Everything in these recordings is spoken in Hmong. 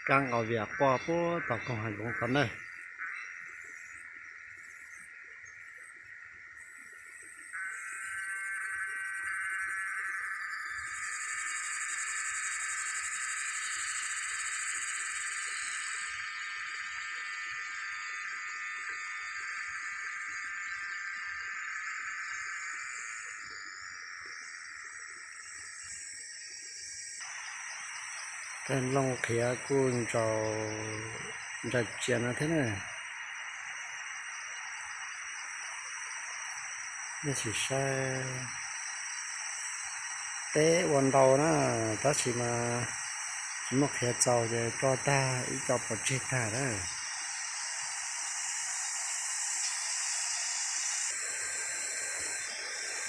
Kab nqos vias quaj puag tom koog hav zoov tod na. Tej nplooj qhiav kuj ntsaum ntsa tsias no thiab na. Nej sim saib, teb ua ntau na, tab sis mas tsis muaj qhiav txaus ces tso tag ib co pov tseg tag na.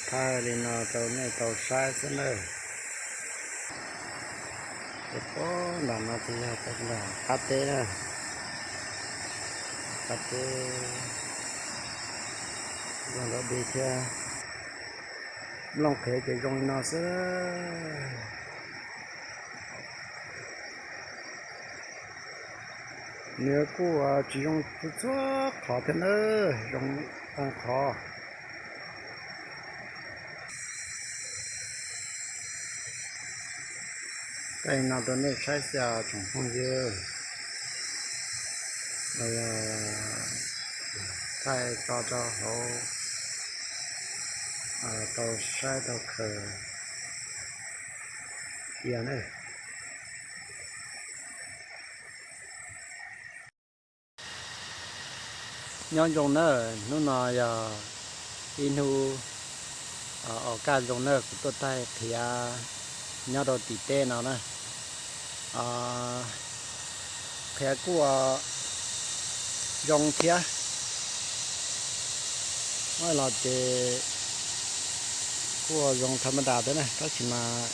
Thaij li no rau nej tau saib xwb nawb. Ces puag nram no ces yog puag nram qab teb na, qab teb zoo nkauj dig thiab. Nplooj qhiav ces zoo li no xwb. Nws kuj tsis zoo txhua qhov thiab na, zoo qee qhov. Thaij no rau nej saib xwb tsoom phooj ywg, thaij tso rau hauv tau saib tau khaws cia na. Nyob zoo na, hnub no yog ib hnub o kaj zoo na, kuv tuaj thaij qhiav nyob rau tim teb no na. Qhiav kuj zoo thiab, muab los ces kuj zoo tham ma das thiab na, tab sis mas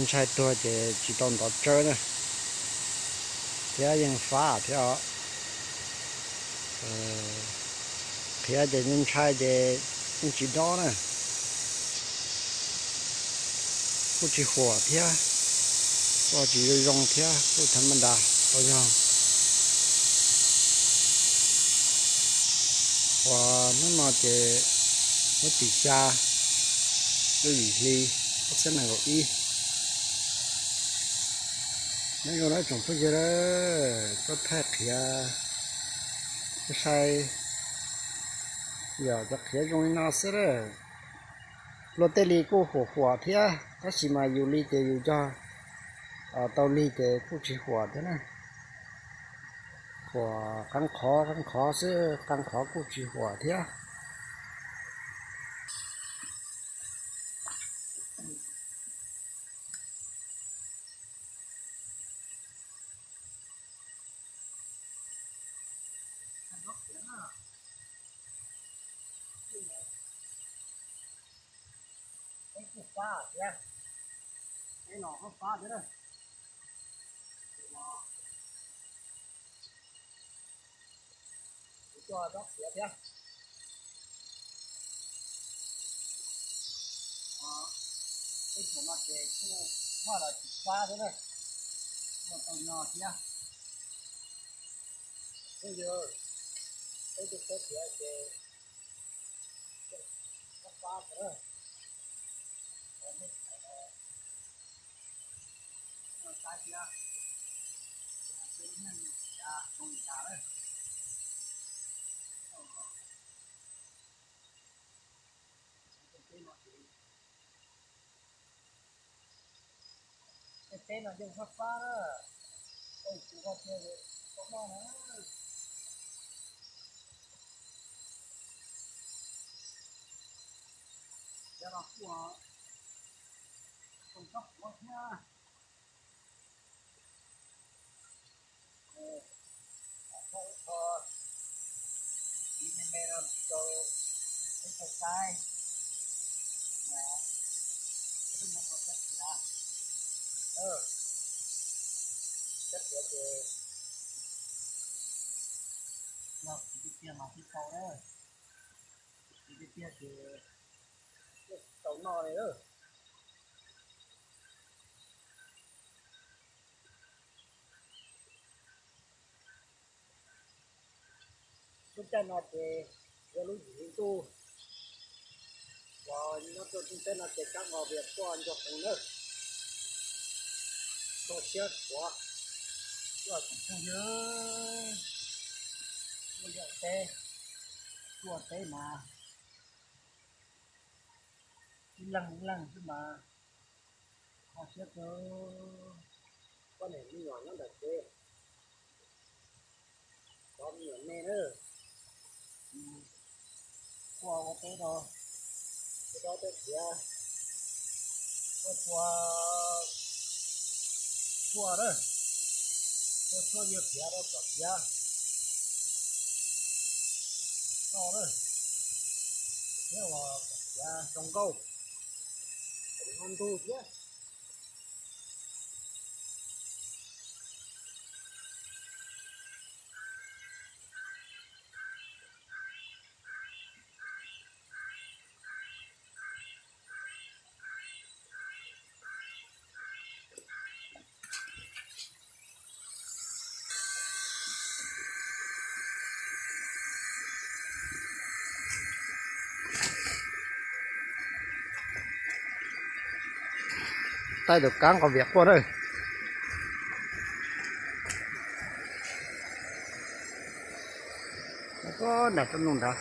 ntshai tuag ces tsis tau ntov tsawb na, thiab yeej fab thiab os. Qhiav ces ntshai ces yeej tsis dob na, kuj tsis huam thiab, kuj tsis zoo zoo thiab, kuj tham ma das tau yog. Uas hnub no ces hnub tim xya lub yim hli ob txhiab nees nkaum ib. Nyob zoo na tsoom phooj ywg, tuaj thaij qhiav saib, yog cov qhiav zoo li no xwb na. Luag tej li kuj huam huam thiab, tab sis mas yus li ces yus cog tau lig ces kuj tsis huam thiab na. Huam qee qhov qee qhov xwb, qee qhov kuj tsis huam thiab. Peb kuj fab thiab, peb no kuj fab thiab na. Kuv coj dob qhiav thiab. Teb chaws no ces kuj muaj los tsis fab thiab na, muaj tau nyo thiab. Peb yog, peb tus teb chaws ces fab fab thiab na. Muaj tais thiab, zoo li cas lawm. Tej teb no yeej fab fab na, tej kuv ua tiag tau noj na. Cov no kuj zoo tsob quav thiab. Muab ib qho me me no rau peb tau saib. Cov qhiav ces yog kuv tiag mas thiaj tau na, kuv tiag tiag ces thiaj tau noj li lawm. Caij no ces yog lub yim hli ntuj uas nyob rau teb no ces kab nqos vias quaj ncua qees nawb. Kho siab tuav, tuaj tsoom phooj ywg, tuaj yos teb, tuaj teb mas ib leeg ib leeg xwb mas kho siab kawg. Koj niam me nyuam nyob ntawm kev, cov me nyuam me na, quaj ua teb rau, ua teb khiav, tuaj tua tshuaj na, tua tshuaj yawg khiav rau kom khiav toj na, thiab uas kom khiav zoo nkauj, kom ho ntug thiab. Taij tus kab nqos vias quaj na. Nram roob nug nrad.